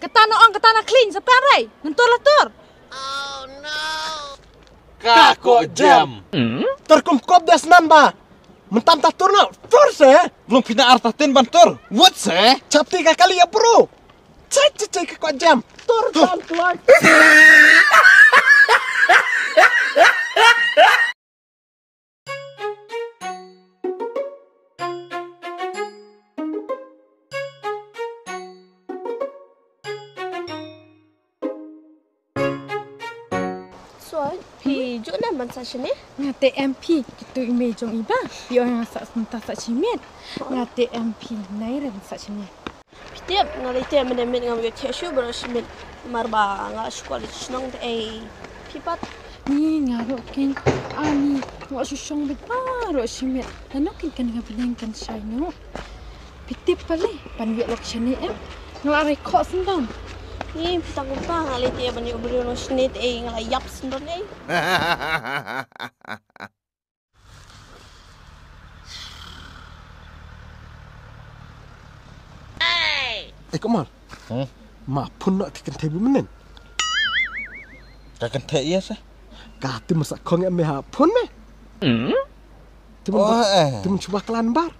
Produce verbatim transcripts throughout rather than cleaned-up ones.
Kata na ong kata na khlieng sa pyrshah. Ngan tur la tur. Ka ko jam. Ter kum kop das nan ba. Mentam ta tur na tur se. Long pina arta tin ban tur. Wut se. Chapti ka kali ya bro. Cek cek cek ka ko jam. Tur ban tuan. Soi, phi ju nam ban sa shane? Nga te em phi, kitu i mei jong i ba. Phi ong nga sa senta sa shimet. Nga te em phi, nai ren sa shane. Phi tip, nga lei te mynne mynne ngam ïoh theh shuh baroh shi miet. Mar ba nga shu kwah leit shnong te ei. Phi pat. Ni nga ruh kin. Ani, nga shu shong beit baroh shi miet. Lano kin kan nga bneng kan shai no. Phi tip pale, ban ïoh lok shane em. Nga la rai khoh syndon. Ni phi tang kumta nga lei te ban ïoh briew lok shane te ei nga la ïap syndon ei. Eh, Komar. Hmm? Ma phone noh te kynthei bu mynnin. Ka kynthei ïa sa? Ka te masa khong em me ha phone me. Hmm? Te mun Oh, ba, eh. Te mun chuba klan bar.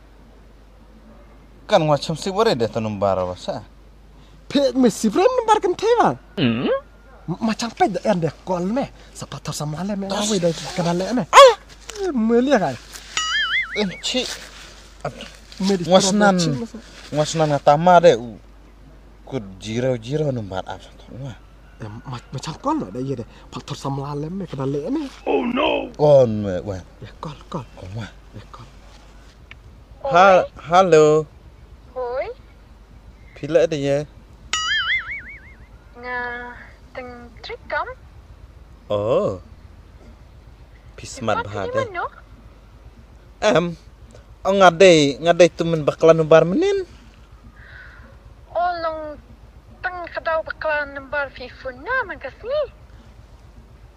Kan ngwa cham si wari de ta number ba sa. Phe me si frame number kan thei ba. Hmm? Ma chang pe de en de call me. Sa pathar samla le me. Awi de kana le me. Ah! Me lia kai. Em chi. Me di Ngwa snan. Ngwa snan nga tama de u. Ku zero zero number ap sa ngwa. Em ma ma chang call de ye de. Pathar samla le me kana le me. Oh no. On me wa. Ya call call. Call wa. Ya call. Ha, hello. Hoi. Phi la dei ïa? Nga teng trikam. Oh. Phi smat bha dei. Em. Oh, nga dei, nga dei tu men bakla number mynnin. Oh, long teng kadaw bakla number phi phone na man ka sngi.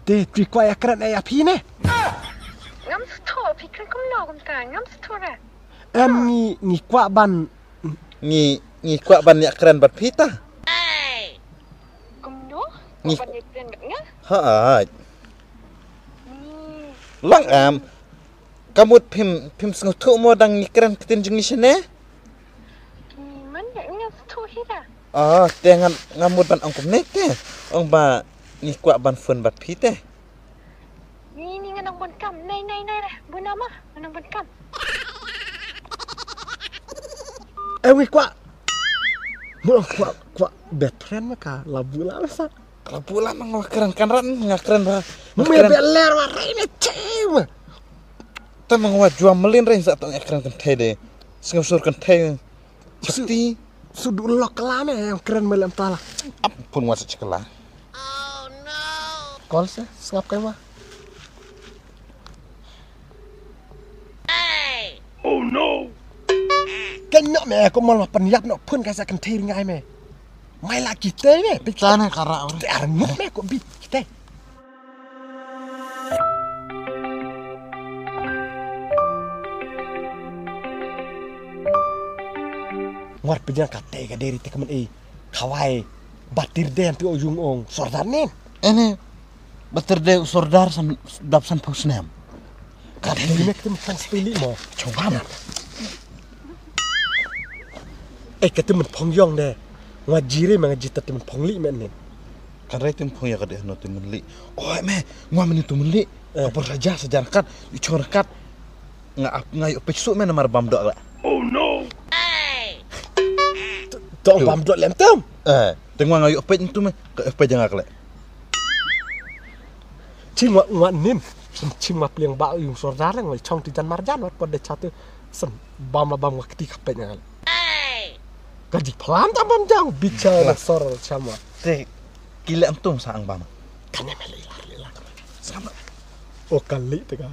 Te phi kwah ïa kren ïa phi ne? Ngam sngewthuh, phi kren kumno kumta, ngam sngewthuh re. Em ngi ngi kwah ban ngi ngi kwah ban ïa kren bad phi ta. Kumno? Ngi kwah ban ïa kren bad nga? Ha ai. Ngi Lang em. Ka mut phim phim sngewthuh mo dang ngi kren ktien jong ngi shane? Ngi man ïa nga sngewthuh hi da. Ah, te ngan nga mut ban ong kumne te. Ong ba ngi kwah ban phone bad phi te. Ni ni ngan ong bun kam. Nai nai nai nai. Bun ama ngan ong bun kam. Eh, wi kwah. Mo kwah kwah best friend ma ka la bula ma sa. Ka la bula ma nga kren kan ran nga kren ba. Me be ler wa re ne che ma. Ta ma nga jua melin re sa tong kren kan thei de. Sngap sur kan thei. Chakti. Su du lok kala me yang kren me lem tala. Ap pun wa sa chikala. Call se sngap kai wa. Oh no. Kan nok me ko mol ma pen yap nok pun ka sa kan thei ngai me. Mai la kite me. Pik ta ne kara. Te ar nok me ko bit kite. Ngar pejang kate ka deri te kamen e. Khawai. Batir den tu ujung ong sordar nen. Ene. Batir de u sordar san dap san phew snem. Ka dei mek tim tang stili mo. Chong bam. Eh, ka tim phong yong de. Nga jiri ma nga jita tim phong li men nen. Ka dei tim phong ya ka dei no tim li. Oh, me, nga men tim li. Eh. Ka por saja saja rakat, i chong rakat. Nga ap nga yu pek su men mar bam dok la. Oh no. Tong bam dok lem tem. Eh, tengwa nga yu pek tu me. Ka pek jang ak le. Ching wa ngwa nin. Ching wa pliang ba yung sordar ngwa chong ti jan marjan wat pod de chatu. Sen bam la bam ngwa kti khapet ngal. Ka ji plan tam bam jang bicha na sor chama. Te kile antum sa ang bam. Kan ne mele ilar ilar. Sama. O kali te ka.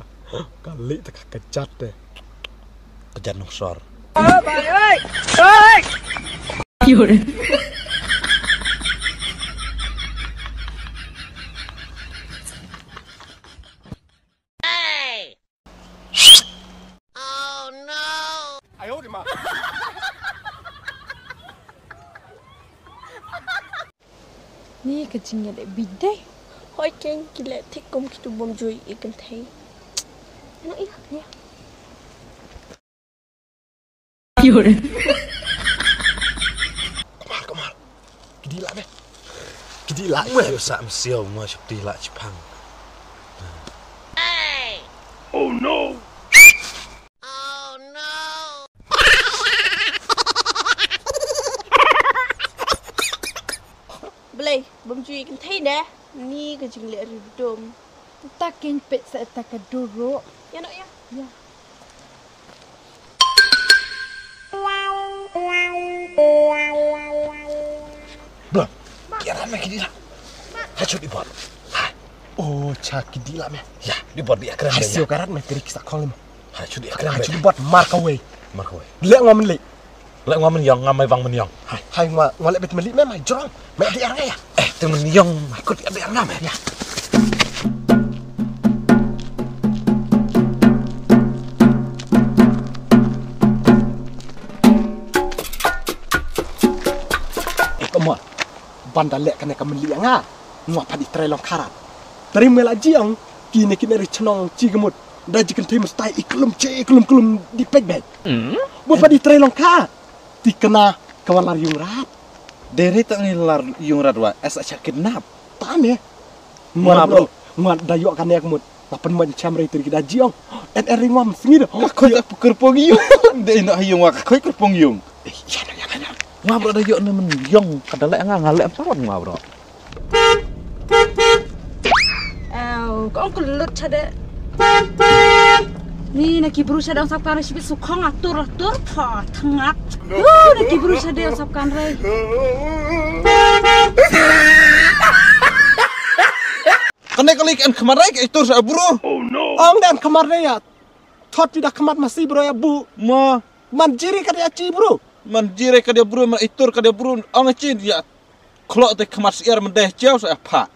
Kali te ka kejat te. Kejat nong sor. Ni ka jingïaleh bidei. Hoi keng ki leh thik kum kitu bym ju ïohi kynthei. Ïa, ïa, ïa. Kumar, kumar. Kidi lah me. Kidi lah me. Sa msiaw ma shakti lah chipang. Oh no. Blei, bym ju ïohi kynthei ne. Ni ka jingleh ri dum. Ta keng pet sa ta ka duro. Ïa no ïa. Ïa. Bro, ki aran me kidi lah. Ha, chut di bot. Ha. Oh, cha kidi lah me. Ya, di bot di akran. Ha, sio karat me tiri kisa kolim. Ha, chut di akran. Ha, chut di bot markaway. Markaway. Leh ngam leh. Leh ngam yong, ngam mai bang men yong. Hai, hai ngwa, ngwa leh bet meli me mai jrong. Me di arngai ya. Eh, te men yong, mai kut ya di arngai me. Ya. Eh, kumar. Ban da leh kane ka meli nga. Ngwa padi trai long karat. Tari mela jiang. Kine kine ri chnong chi gemut. Da ji kynthei mestai iklum chi iklum klum di pek bek. Bo padi trai long karat. Ti kena ka walar yung rat. Dere ta ngi lar yung rat wa. Esa cha kidnap. Tane. Ngwa bro. Ngwa da yok kane gemut. Lapan man cham rei tiri da jiang. En er ringwam sengir. Ka khoi ka kerpong yung. De ino yung wa ka khoi kerpong yung. Eh, ya na ya na. Ngwa bro da yok ne men yung ka da leh nga nga leh parot ngwa bro. Aw, ka ong ka lut chade. Ni na ki bru chade ong sap kan re shibit sukhong atur atur pha thangat. Hu, na ki bru chade ong sap kan re. Kane kali kan khmat re ka itur sa bru. Ong dan khmat re ya. Thot ti da khmat masi bru ya bu. Ma. Man jiri ka dia chi bru. Man jiri ka dia bru, man itur ka dia bru. Ong chi ya. Khlok te khmat siar mendeh chiaw sa pha.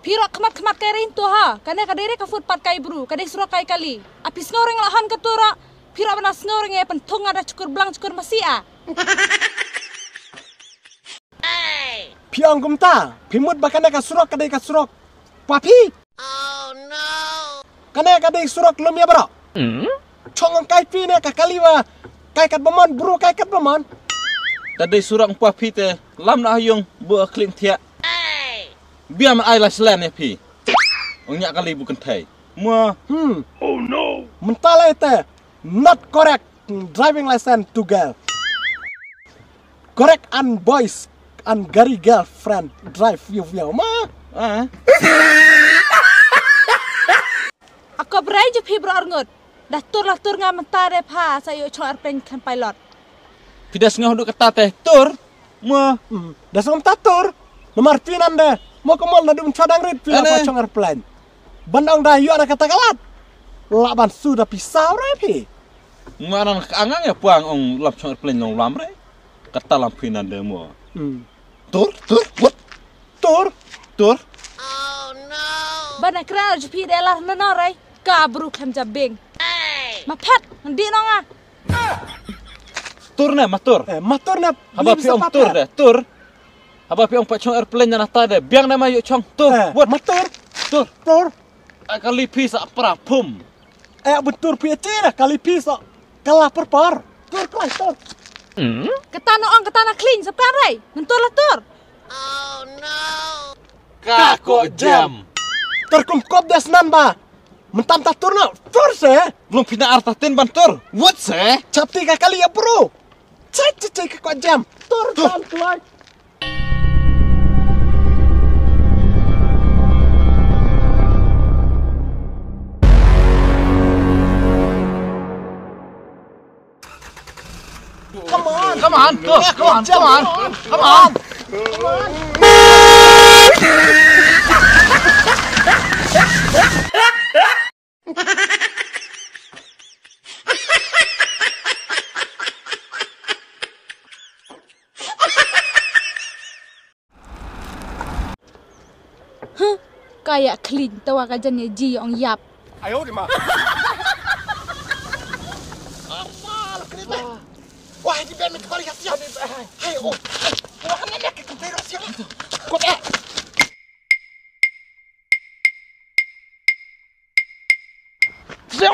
Phi ruh khmat khmat kai rin tu ha. Kane ka dei re ka footpath kai bru, ka dei surok kai kali. A phi sngew reng la han ka tu ruh. Phi ruh bana sngew reng e pen thung ada chukur blang chukur masi a. Phi ong kumta, phi mut ba kane ka surok ka dei ka surok. Pha phi. Kane ka dei surok lum ïa bro. Chong kai phi ne ka kali wa kai kat bamon bro kai kat bamon. Ka dei surok pha phi te lam na yung bu klim thiak. Biam ai la slen ïa phi. Ong nya kali bu kynthei. Mo. Hmm. Oh no. Mental te not correct. Driving license to girl. Correct and boys and gari girlfriend drive view view ma. Ah. Ako brai ju phi bro arngut. Dah tur lah tur nga mentar deh pha sa yu chong airplane kan pilot. Phi dah sngewduk kata teh tur. Mo. Hmm. Dah sngewduk kata tur. Nomor phi nan deh. Mo kemol na dum chadang rit phi lah chong airplane. Ban ong dah yu na kata kalat. Lah ban su dah pisa rai phi. Nga nang ka angang ïa pang ong lam chong airplane long lam re. Kata lam phi nan de mo. Hmm. Tur, tur, what? Tur, tur. Ba na kra ju phi de lar na no re. Ka bru khlem jabing. Ma phet, ndi no nga. Tur ne, ma tur. Eh, ma tur ne. Haba phi ong tur de, tur. Haba phi ong pa chong airplane na ta de. Biang ne ma yu chong tur. Eh, what? Ma tur. Tur. Tur. A kali phi sa pra phum. Eh, bentur phi achi na kali phi sa kala perpar. Tur klai tur. Kata no ong kata na kling sa pan rai. Bentur la tur. Ka ko jam. Tur kum kop das nan ba. Mentam ta tur na. Tur se. Long phi na ar ta tin ban tur. What se? Chapti ka kali ya bro. Cek cek cek ka ko jam. Tur tan klai. Come on. Come on, go. Come on, come on. Come on. Huh, ka ïa kling tawa ka jan ïa ji ong ïap. Wah, di ben mi kepala ïa siap. Hai, oh. Wah, ni nek ke kepala ïa siap. Ani,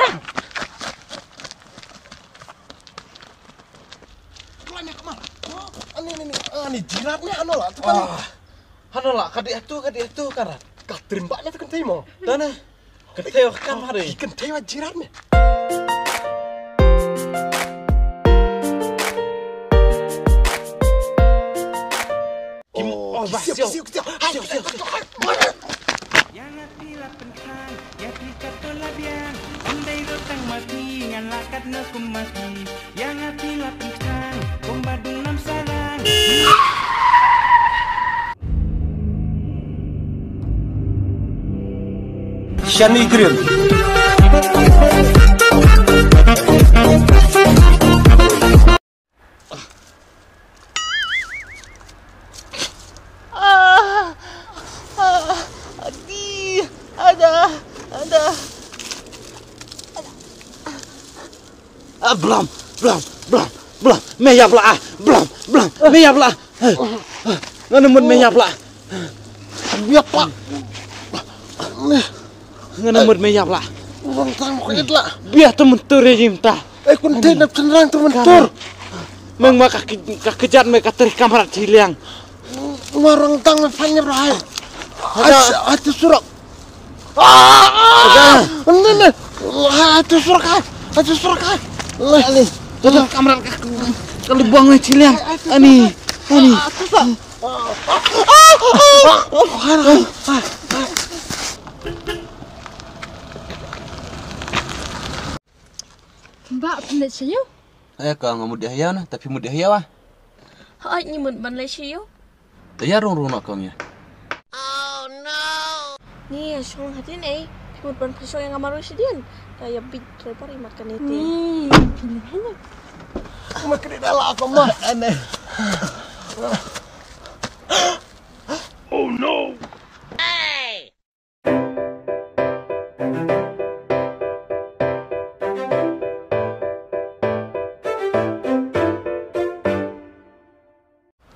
ani, ani, ani jirat ne, ano la tu kan. Ah, ano la, ka dei tu, ka dei tu, ka rat. Ka trim ba ne tu kan timo. Tane. Ka tei wa kan hari. Kan tei wa jirat ne. Kim, oh, oh, bah, siap, siap, siap, siap. Hai, siap, siap, siap. Ïa nga te la pynkhang, ïa phi katto la biang. Ym dei ruh tang ma phi, ngan lah katno kum ma phi. Ïa nga te la pynkhang, kumba dum nam sarang. Shani Grill. Ah, ah, adi, ada, ada. Ah, blam, blam, blam, blam. Me ïap la, ah. Blam, blam. Me ïap la. Ngan mut me ïap la. Biar pak. Ngan mut me ïap la. Orang tang ko la. Biar temen tu rejim ta. Eh, kun te nap cenderang temen tur. Meng ma ka ki-, ka kejat me ka terih kamrat ciliang. Warang tang me fanya berahai. Ada. Ada, ada surak. Ah, ah, ah. Ada. Ini, ini. Ada surak, ah. Ada surak, ah. Ini. Ada kamrat ka. Kalau buang me ciliang. Ani. Ani. Ah, ah, ah. Ba pynleit sha ïew. Aya ka nga mut ïa na, tapi mut ïa wa. Hooid ngi mut ban leit sha ïew. Te ïa rung rung na kong ïa. Ni ïa shong hadien ei, phi mut ban pynshong ïa nga marwei shadien. Ka ïa bit driver i mat kane te. Ni, phi leh hynne. Mat kane da la ka ma. Ane. Oh no.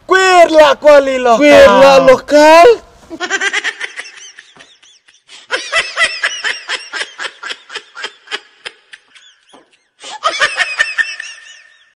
Kwir la kwali lokal. Kwir la lokal.